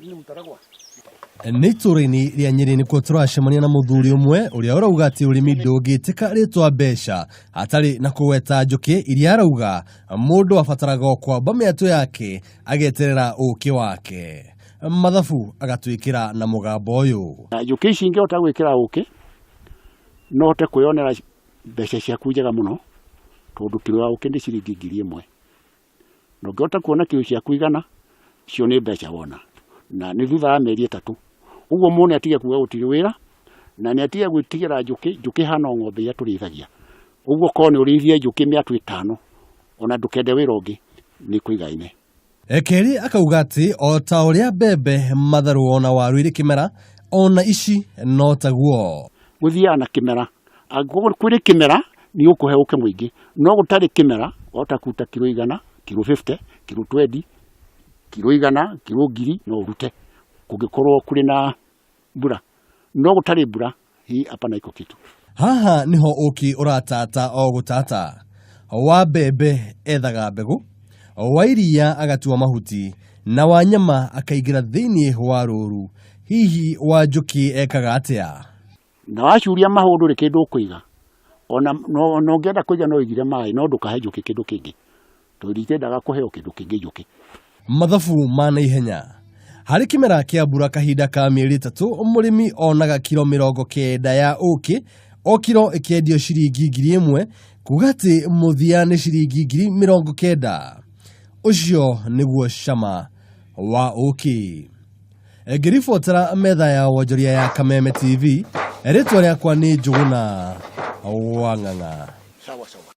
Nĩ itũũra-inĩ rĩa Nyĩrĩ nĩkuo tũracemania na mũthuri ũmwe ũrĩa ũrauga atĩ ũrĩmi ndũngĩtĩka rĩtwa mbeca hatarĩ na kũgweta njũkĩ iria arauga mũndũ abataraga o kwamba mĩatũ yake ageterera ũkĩ wake. Mathabu agatwĩkĩra na mũgambo ũyũ. Na njũkĩ ici ingĩhota gwĩkĩra ũkĩ no hote kwĩyonera mbeca ciaku njega mũno tondũ kiro ya ũkĩ nĩ ciringi 1000. Na ũngĩhota kuona kiro ciaku 100 icio nĩ mbeca wona na nĩ thutha wa mĩeri 3. Ũguo mũndũ nĩ atige kuga gũtirĩ wĩra na nĩ atige gwĩtigĩra njũkĩ, njũkĩ ĩhana o ng'ombe iria tũrĩithagia. Ũguo korwo nĩ ũrĩithie njũkĩ mĩatũ 5 ona ndũkende wĩra ũngĩ nĩ ĩkũigaine. Kerĩ akauga atĩ o ta ũrĩa mbembe, matharũ ona waru irĩ kĩmera, ona ici no taguo. Gũthiaga na kĩmera, angĩkorwo kwĩrĩ kĩmera nĩ gũkũhe ũkĩ mũingĩ, no gũtarĩ kĩmera wahota kũruta kiro 100, kiro 50, kiro 20, kiro 100, kiro 1000 no ũrute kũngĩkorwo kũrĩ na mbura, no gũtarĩ mbura hii hapana iko kitu. Haha niho ũkĩ ũratata o gũtata. Wa mbembe ethaga mbegũ, wa iria agatua mahuti, na wa nyama akaingĩra thĩinĩ wa rũru. Hihi wa njũkĩ ekaga atĩa? Na wacuria mahũ ndũrĩ kĩndũ ũkũiga, ona no ũngĩenda kũiga no ũigire maĩ no ndũkahe njũkĩ kĩndũ kĩngĩ. Tondũ itiendaga kũheo kĩndũ kĩngĩ njũkĩ. Mathabu ma naihenya. Harĩ kĩmera kĩa mbura kahinda ka mĩeri 3 mũrĩmi onaga kiro 90 ya ũkĩ o kiro ĩkĩendio ciringi 1000 kuga atĩ mũthia nĩ ciringi 90,000. Ũcio nĩguo cama wa ũkĩ. Ngĩribotera metha ya wonjoria ya Kameme TV, rĩtwa rĩakwa nĩ Njũgũna wa Ng'ang'a. Sawa sawa.